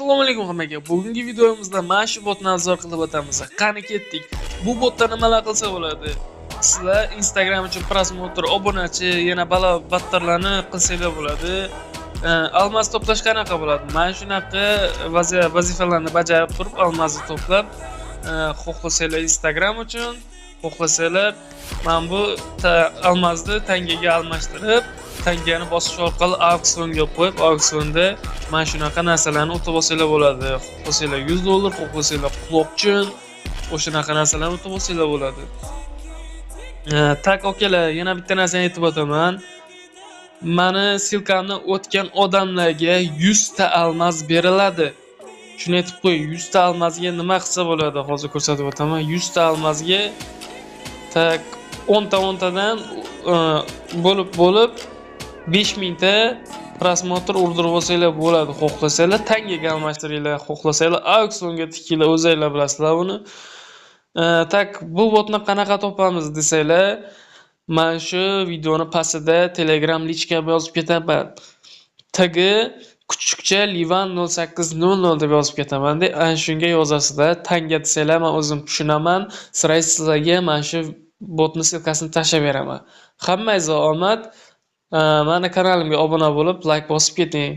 Assalomu alaykum hammaga. Bugungi videomizda mana shu botni obzor qilib o'tamiz. Qani ketdik. Bu botda nimalar qilsa bo'ladi? Sizlar Instagram uchun просмотр, obunachi, yana balo battarlarni qilsanglar bo'ladi. Almaz to'plash qanaqa bo'ladi? Mana shunaqa vazifalarni bajarib turib, almazni to'plab, xohlasanglar Instagram uchun, xohlasanglar mana bu almazni tangaga almashtirib, tangani bosish orqali auksionga qo'yib, auksionda mana shunaqa narsalarni o'tib olsanglar bo'ladi. Xohlasanglar $100, xohlasanglar quloqchin, o'shanaqa narsalarni o'tib olsanglar bo'ladi. Так, akalar, yana bitta narsani aytib o'taman. Mani ссылка mni o'tgan odamlarga 100 ta almaz beriladi. Shuni aytib qo'ying, 100 ta almazga nima qilsa bo'ladi? Hozir ko'rsatib o'taman. 100 ta almazga, так, 10 ta 10 tadan bo'lib bo'lib 5000 ta просмотр urdirib olsanglar bo'ladi. Xohlasanglar tangaga almashtiringlar, xohlasanglar auksionga tikinglar, o'zinglar bilasizlar buni. Так, bu botni qanaqa topamiz desanglar, mana shu videoni pastida Telegram личка yozib ketaman. Tg kuchukcha Livan 0800 deb yozib ketaman-da, ana shunga yozasizlar. Tanga desanglar, men o'zim tushunaman. Сразу sizlarga mana shu botni ссылка sini tashlab beraman. Hammangizga omad. Mani kanalimga obuna bo'lib, like bosib keting.